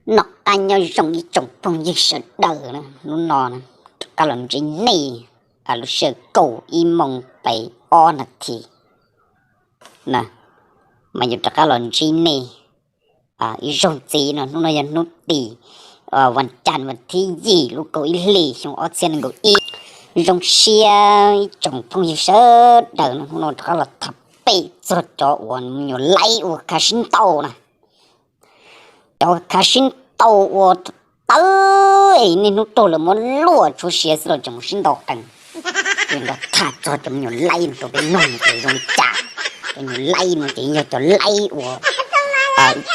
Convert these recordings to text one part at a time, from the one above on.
Noj qab nyob zoo ib tsoom phooj ywg sawv daws, hnub no rov qab los ntsib nej lub sij hawm kaum ib moos peb ob nas this na, mas yuav rov qab los ntsib nej ib zaug ntxiv no. Hnub no yog hnub tim vas cas vas thib yim lub kaum ib hlis xyoo ob txhiab nees nkaum ib. Zoo siab ib tsoom phooj ywg sawv daws no, hnub no rov qab los tham pem txog cov uas me nyuam laib ua khav sib ntaus na. Cov khav sib ntaus ua tawv es niaj hnub raug lawv muab luam tshuab siav xwb los tseem mus sib ntaus qees. Ces nrog tham txog cov me nyuam laib no rau peb mloog tias zoo li cas. Cov me nyuam laib no ces yog cov laib uas,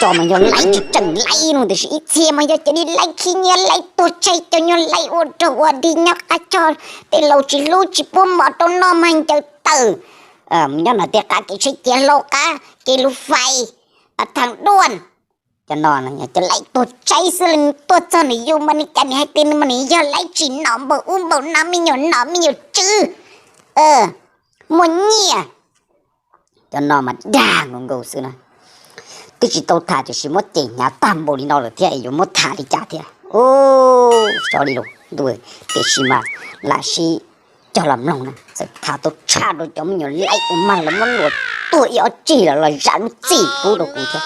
cov mas yog laib tsis tseem laib no tiam sis ib txhia mas yog cov niag laib khib nyiab laib tuag tshaib, cov nyuag laib ua rog ua dig nyob qab choj, tej laus tsis hlub tsis pub mov rau noj mas ncaws tawm, nyob no tej qab kev tsheb cia hlau qab kev lus fais, thav duaj. Cov no cov laib tuag tshaib xwb, tuaj txog nws yus mas nws cas nws hais tias nws mas nws yog laib tsim nom npaum ub npaum no, me nyuam nom me nyuam tswv, muaj nyiaj. Cov no mas dag nkaus nkaus xwb na. Twb tsis tau tham tiam sis muab cem hnyav tag npaum li no lawm thiab es yuav muab tham li cas thiab. Xyov li los ntuj, tiam sis mas lam sib cog los mloog na. Txawm tham tau tshaj rau cov me nyuam laib uas mag lawv muab luam tuag ib ob tsig los los zam lub txim pub rau kuv thiab.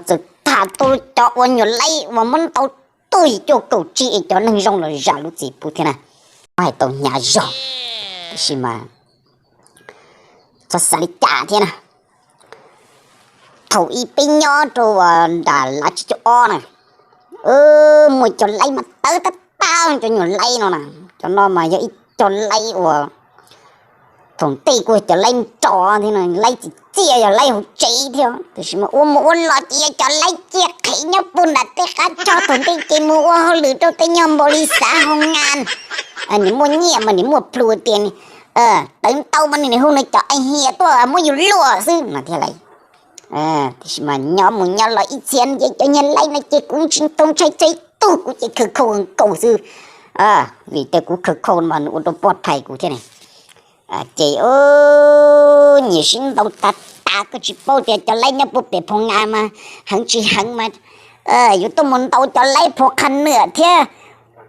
Txawm tham tau cov uas nyuam laib uas muab ntaus tuag yim cuaj kaum tsig es cov neeg zoo los zam lub txim pub thiab na. Muab hais tau hnyav zog, tiam sis mas txhob xav li cas thiab na. Thaum ub peb nyob rau nram Lav Tsib Caug Ob na, muaj cov laib mas tawv tab tag cov nyuam laib no na. Cov no mas yog ib co laib uas thaum ntej kuj yog cov laib nrog thiab, laib txiv txiaj yog laib hauv tsev thiab, tiam sis mas ua mus ua los ces yog cov laib ciaj qhev nyob puag nram tej qab tsog. Thaum ntej ces mus ua hauj lwm rau tej nyuag npaum li xav hoo ngas, nws muaj nyiaj mas nws muaj plhus tias tawv ntau mas nws hu nws cov ais hias tuaj muab yus luam xwb no thiab lauj. Tiam sis mas nyob mus nyob los ib txhia ces cov nyuag laib no ces kuv tsis tau ntshai txog ib tug, kuv ces khaws khau nkaus xwb. Vim tias kuv khaws khau mas nws ua rau poj phais kuv thiab ne. Ces nyias sib ntaus tas tas, koj tsis paub tias cov laib nyob puag pem Phoo Ngas mas heev tsis heev mas yuav tuaj mus ntaus cov laib Phoo Qhab Nwam thiab.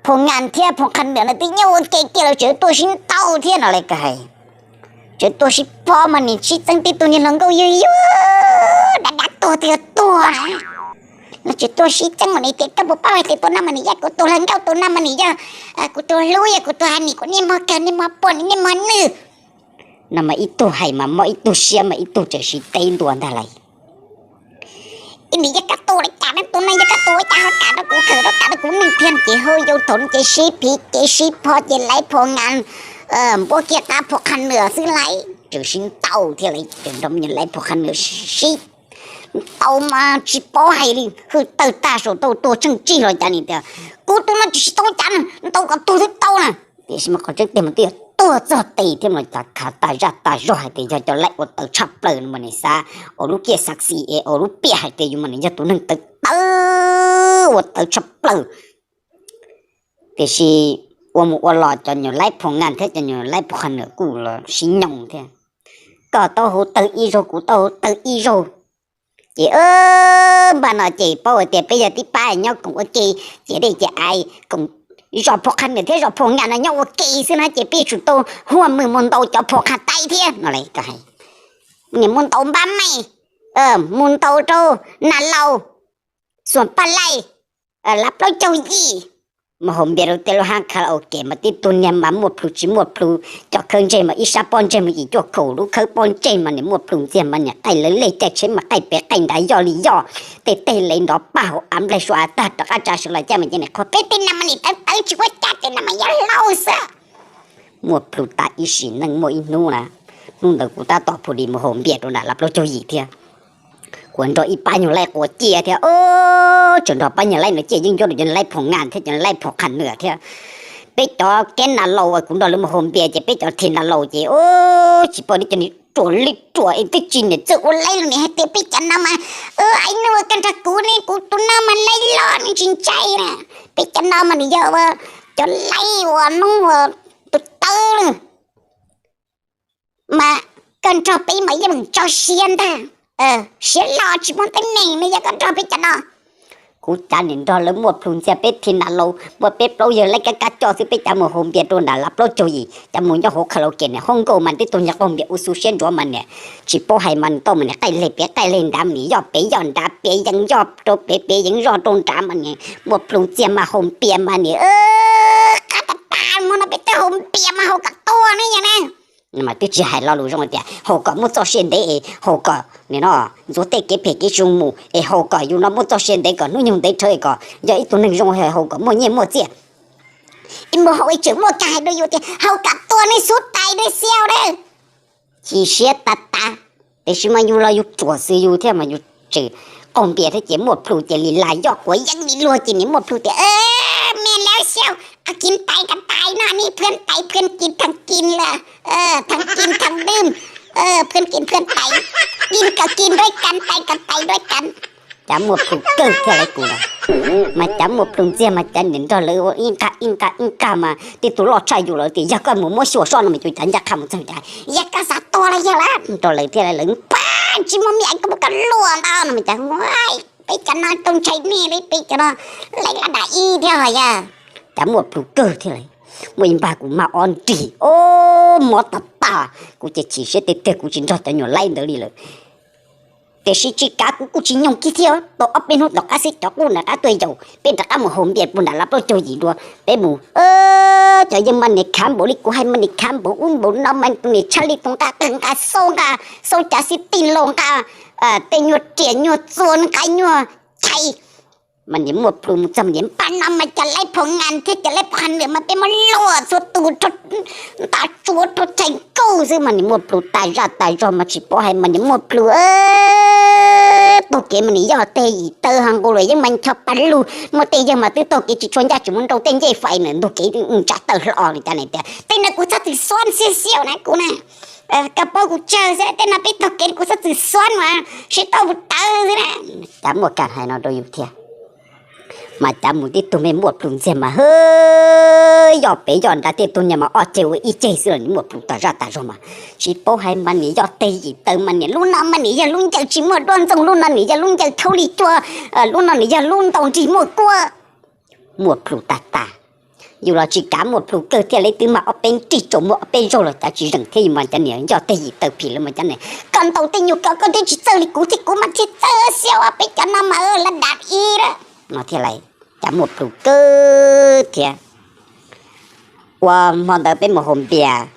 Phoo Ngas thiab Phoo Qhab Nwam no twb nyob ua ke kiag los tseem tuaj sib ntaus thiab no lauj. Koj hais, tseem tuaj sib phob mas nim sib txeeb tib tug niag hluas nkauj yuag yuag dav dav tuag twb yog tuag na. Los tseem tuaj sib txeeb mas nim tias koj puas paub hais tias tus no mas nim yog kuv tus hluas nkauj, tus no mas nim yog kuv tus hlub, yog kuv tus ha nim, kuv niaj hmo kawg niaj hmo pua niaj hmo nws. No mas ib tug hais mas mob ib tug siab mas ib tug tseem sib teb ntua ntag lauj. Ib nim yog koj tus li cas na, tus no yog koj tus ua cas ho kam rau kuv, khaws rau kam rau kuv neej thiab. Ces hu yau thaum no ces sib phiv ces sib phob ces laib Phoo Ngas npuab kiag qab Phoo Qhab Nwam xwb lauj, tseem sib ntaus thiab lauj, tseem nrog me nyuam laib Phoo Qhab Nwam sib ntaus mas tsis paub hais li, hwj tawg tag saum tau tuag tsheej tsig los cas nim tias kuv tus no tsis tau cas na, ntaus kom tuag twb tau na. Tiam sis mas qhov tseeb tiag mas twb yog tuag txog tes thiab mas cas khav tas zaj tas zog hais tias yog cov laib uas tawv tshaj plaws no mas nim xav ua lub kiaj xav xis es ua lub piam hais tias yus mas nim yog tus neeg tawv tawv uas tawv tshaj plaws. Tiam sis ua mus ua los cov nyuam laib Phoo Ngas thiab cov nyuam laib Phoo Qhab Nwam kuj los sib nyoos thiab. Koj tau hu tawg ib zaug, kuv tau hu tawg ib zaug. Ces npaj no ces paub hais tias peb yog tib pab nyob koom ua ke, ces dej ces av koom, zos Phoo Qhab Nwam thiab zos Phoo Ngas no nyob ua ke xwb na, ces peb yuav tsum tau huaj mwm mus ntaus cov Phoo Qhab Taib thiab no lauj. Nim mus ntaus Npab Meej, mus ntaus rau Nas Laus, Xuam Paj Laij, Lav Plaub Caug Yim, mus haus npias rau tej lub hab karaoke mas tib tug niag mas muaj plhus tsis muaj plhus, cov khawb ntseg mas ib sab pob ntseg mas yim cuaj kaum lub khawb pob ntseg mas nim muaj plhus ntxiag mas nim qaij lawv lej caij tsheb mas qaij pem qaij nrad yoj li yoj, tej teg le nrov paj hauv av nplaig sua av tag rov qab tsa sawv los caij mas ces nim qhuas peb tej no mas nim tawv tawv tsis muaj cas, tej no mas yog hlau xwb. Muaj plhus tas ib sim neej muaj ib hnub na, hnub ntawd kuv tab tom phu li mus haus npias rau nram Lav Plaub Caug Yim thiab. Kuv nrog ib pab nyuag laib quav ciaj thiab, tseem nrog pab nyuag laib no ciaj yeej ncuab rau cov laib Phoo Ngas thiab cov laib Phoo Qhab Nwam thiab. Peb cov keb Nas Laus uas kuv nrog lawv mus haus npias ces peb cov thim Nas Laus ces tsis pom li, cov niag ruam li ruam es twb tsis niam txawj ua laib los nim hais tias peb cov no mas, aib nug koj nrog kuv ne, kuv tus no mas laib loj ne tsis ntshai na. Peb cov no mas nws yog ua cov laib uas noob ua tus tawb lawm. Mas koj nrog peb mas yeej meem tso siab ntag, siab loj tsis muaj teeb meem ne yog koj nrog peb cov no. Kuv cav niam nrog lawv muaj plhus ntxiag peb thim nam laus muaj peb plaub yawg laib kab kab coj xwb, peb cav mus haus npias rau nram lav plaub caug yim, cav mus nyob hauv kha lauke niam hoob nkauj mas tib tug niag qaug npias ua xu siab ntsuav mas niam tsis paub hais mas niam tau mas niam qaij leg pem qaij leg nrad mas niam yoj pem yoj nrad pem yees yoj rau pem pem yees yoj rau nrad mas niam muaj plhus ntxiag mas haus npias mas niam qab tas tas mus no peb twb haus npias mas haus kom tuag ne yog ne. Mas twb tsis hais lo lus zoo tias haus kom muaj txoj sia ntev es haus kom nim no ntxuav tej kev phem kev zoo mus es haus kom yus no muaj txoj sia ntev kom hnub nyoog ntev rhawv es kom yog ib tug neeg zoo haus kom muaj nyiaj muaj txiaj. Ib mus haus ib tseem muaj kag hais rau yus tias haus kom tuag nej xub tais nej xiau na. Chim siab tas tas, tiam sis mas yus los yus ruam xwb yus thiab mas yus tseem qaug npias thiab ces muaj plhus ces li las yoj quav yeeb li luag ces niam muaj plhus tias me lawv xiau, koj kis tais koj tais no nej phwj tais phwj kis thaj kis lawm, thaj kis thaj dwb, phwj kis phwj tais, kis koj kis nruab kas tais koj tais nruab kas. Cav muaj plhus kawg thiaj li kuv lawm. Mas cav muaj plhus ntxiag mas cav niam nrog lawv ua ib nqag ib nqag ib nqag mas tib tug loj tshaj yus lawm tias yog koj mus muab xyuas soj no mas cuv cav ncaj qha mus txog cas yog koj xav tuag los yog lawm nrog lawv thiaj li lawv pab tsis muaj me koj muab koj luaj ntau no mas cav peb cov no tau ntshai nej li peb cov no lawv laj dam ib thiab ho yog. Cav muaj plhus kawg thiaj li muaj ib npag kuv mag ob nrig o, mob tas tas, kuv ces chim siab tiag tiag kuv tsis nrog cov nyuam laib ntawd li lawm. Tiam sis tsis kav kuv kuj tsis nyoog kiag thiab, tau ob peb hnub tom qab xwb cov qub nram qab tuaj yaum peb rov qab mus haus npias puag nram lav plaub caug yim dua. Peb mus, cov yawg mas niam khav npaum li kuv hais mas niam khav npaum ub npaum no mas niam tshaj li tus nqa qawg nqa xauj nqa xauj cav xib tij laus nqa tej nyuag riam nyuag txuas nqa nyuag chais. Mas niam muaj plhus mus txog niam npaj no mas cov laib phom ngas thiab cov laib phom ngas mas peb muab luaj txhua tus rau nta tsuav rau chais nkuj xwb mas niam muaj plhus tas zaj tas zog mas tsis paub hais mas niam muaj plhus taug kev mas niam yoj tej yim taw ho nqus luam yeeb mas ncho pas lug, muaj tej yawg mas twb taug kev tsis tshua ncaj tsis muaj nrauj tej ncej fais ntawm ntug kev ntsa taw hlo li cas ne tias tej no kuv txhob txwm xuab xiab xiab na kuv na. Koj paub kuv tsawg xwb, tej no peb taug kev kuv txhob txwm xuab mas sib tau mus tawv xwb na. Cav muaj kas hais no rau yus thiab. Mas cav mus tib tug me muaj plhus ntxiag mas hwb, yoj pem yoj nrad tej tug niag mas ob ceg ua ib ceg xwb los niam muaj plhus tas zaj tas zog mas tsis paub hais mas niam yoj tej yim taw mas niam lub no mas niam yog lub ncaws tsis muaj duab ntxoog, lub no niam yog lub ncaws khaub lig cuaj, lub no niam yog lub ntaus nrig muaj kuab. Muaj plhus tas tas. Yus los tsis kav muaj plhus kawg thiaj li twb mag ob peb nrig tsaus muag ob peb zaug los cav tsis zeem thiab yus mas cov niam yoj tej yim taw phim lawv mas cov niam koj ntaus tej nyuag ko koj twb tsis txawj li kuv thiab kuv mas thiaj txawj xiab ua peb cov no mas laj dam ib lawm no thiaj li cav muaj plhus kawg thiab. Ua hmo ntawd peb mus haus npias,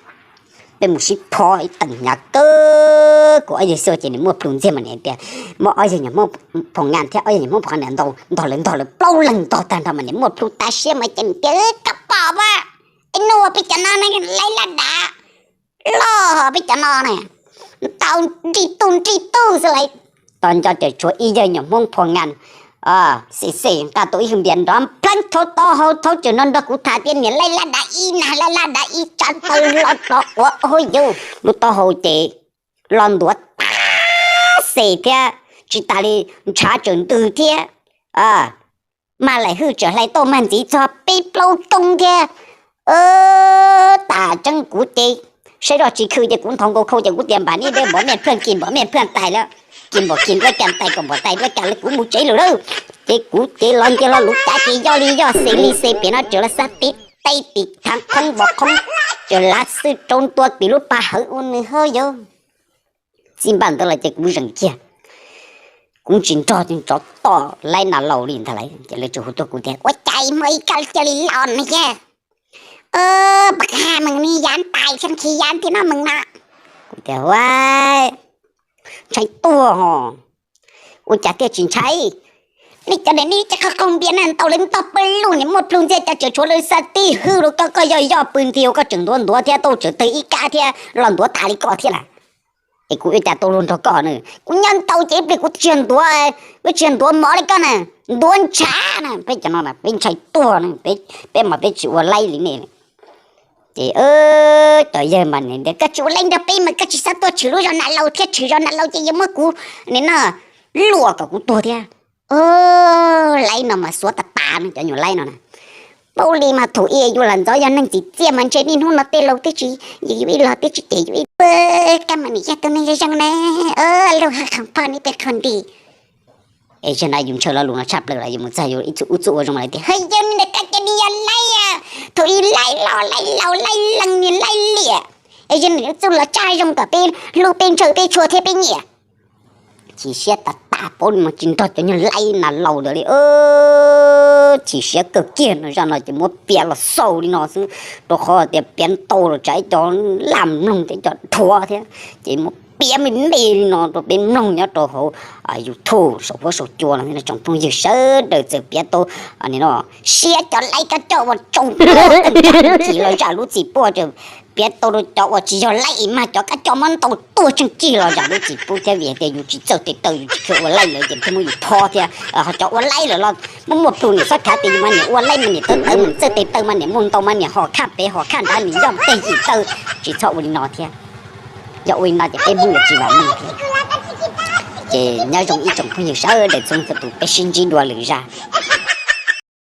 peb mus sib phob ib teem hnyav kawg, kuv ob yawg xyuas ces niam muaj plhus ntxiag mas niam tias muaj ob yawg nyuam Hmoob Phoo Ngas thiab ob yawg nyuam Hmoob Phoo Ngas ntog lawv ntog lawv plaub leeg ntog tag nrho mas niam muaj plhus tas siab mas ces niam tias koj pom mas ib hnub peb cov no laj laj dam loj peb cov no na, tau nrig tug nrig tug xwb lawm. Tos nco ces tshuav ib yawg nyuam Hmoob Phoo Ngas xis xis nqa tau ib hwj npias nrov npleeb thaub taub hau thaub tsaws no nrog kuv tham tias niam laj laj dam ib nag laj laj dam ib tsav taw hlo rov quav hauv yus lub taub hau ces los ntuav tas xes thiab tsis tas li ntshav tsaws ntws thiab mag laim hwj tsaws hlais tauj mag ntxiv txog peb plaub koob thiab. Tas tseeb kuv ces saib zoj tsis khw ces kuv nthos nkaus khau ces kuv tias npam nib deb npov mej plhaj kis npov mej plhaj tais lawm, kis npom kis nruab cas tais kom npom tais nruab cas lawm kuv mus tsev lawm lauj. Ces kuv ces los nce hlo lub cav ces yoj li yoj xes li xes pem no tsaws los xab tib teb tim thaav qhoob npov qhoob, tsaws lav xwb rau ntua tim lub pas hawv ua nws hawb yawg. Txij npaj ntawd los ces kuv zeem kiag, kuv tsis nrog tsov tom laib nas laus li ntag lauj. Ces lawv tsuas hu tuaj kuv tias ua cas muaj ib koj cia li los no thiab. Pab ha meem ni yav tais thiab khi yav thiab no meem no. Kuv tias ua ntshai tuag ho. Ua cas thiaj tsis ntshai? Nej cov niag nej cov qaug qaug npias na ntau lawv ntog pawg lug niam muaj plhus ntxiag cas tseem tshuav lawv xab tib hwj rau koj, koj yoj yoj pw nti ua koj tseem ntuav ntuav thiab tauj tseem tawg ib kab thiab los ntuav tas li koj thiab lauj. Es kuv ua cas tau luag nrog koj na, kuv nyob ntau ces ib pliag kuv tsis yog ntuav, kuv tsis yog ntuav mov li koj na, ntuav ntshav na, peb cov no peb ntshai tuag na, peb mas peb tsis ua laib li nej. Ces cov yawg mas niam tias koj tsis ua laib nrog peb mas koj tsis xav tuaj tshwm lub zos nas laus thiab tshwm zos nas laus ces yuav muab kuv nim no luam kom kuv tuag thiab. Laib no mas xuav tas tas no cov nyuam laib no na. Paub li mas thaum ub yus los ntxov yog neeg txim txiaj mas ntshe niaj hnub no tej laus twb tsis, yus ib los twb tsis cem yus ib, koj mas nim yog tus neeg zoo zoo na, lub ha qhov poj niam peb qhov nti. Es yog no yus ntshaw lo lus no tshaj plaws los yus mus txog yus ib txwm ua zoo lawm tias, hwj, yog nws koj cov niag yog laib, thaum ub laib los laib laus laib lees niag laib liam, es yog nws ib txwm los tsa zoo kom peb hlub peb ntshaw peb tshua thiab peb nyiam. Chim siab tas tas paub li no tsis nrog cov nyuag laib nas laus ntawd li. Chim siab kawg kiag no zaj no ces muab piav los xaus li no xwb, rau qhov tias piav ntau los tsam ib co laj mloog thiab ib co dhuav thiab, ces muab piav me me li no rau peb mloog nyob rau hauv YouTube saum huab saum cua no tsoom phooj ywg sawv daws txawm piav tau. Siab cov laib kab coj ua tsaus ntuj, chim los zam lub txim pub, piav tau rau cov uas tsis yog laib es mas cov kab coj muab ntaus tuag tsheej cig los zam lub txim pub thiab, vim tias yus tsis txawj tes taw yus tsis tshua ua laib lawm ces thiaj muab yus phob thiab. Ho cov ua laib lawm los muaj muaj plhu niam txhob khav tias yus mas niam ua laib mas niam tawv tawv mas txawj tes taw mas niam muaj ntau mas niam ho khaj pem ho khaj nrad niam yog tej yim taw, tsis txhob ua li no thiab. Yog ua li no ces peb Hmoob yuav tsis vam meej thiab. Ces nyob zoo ib tsoom phooj ywg sawv daws txhua leej txhua tus, peb sib ntsib dua lwm zaj.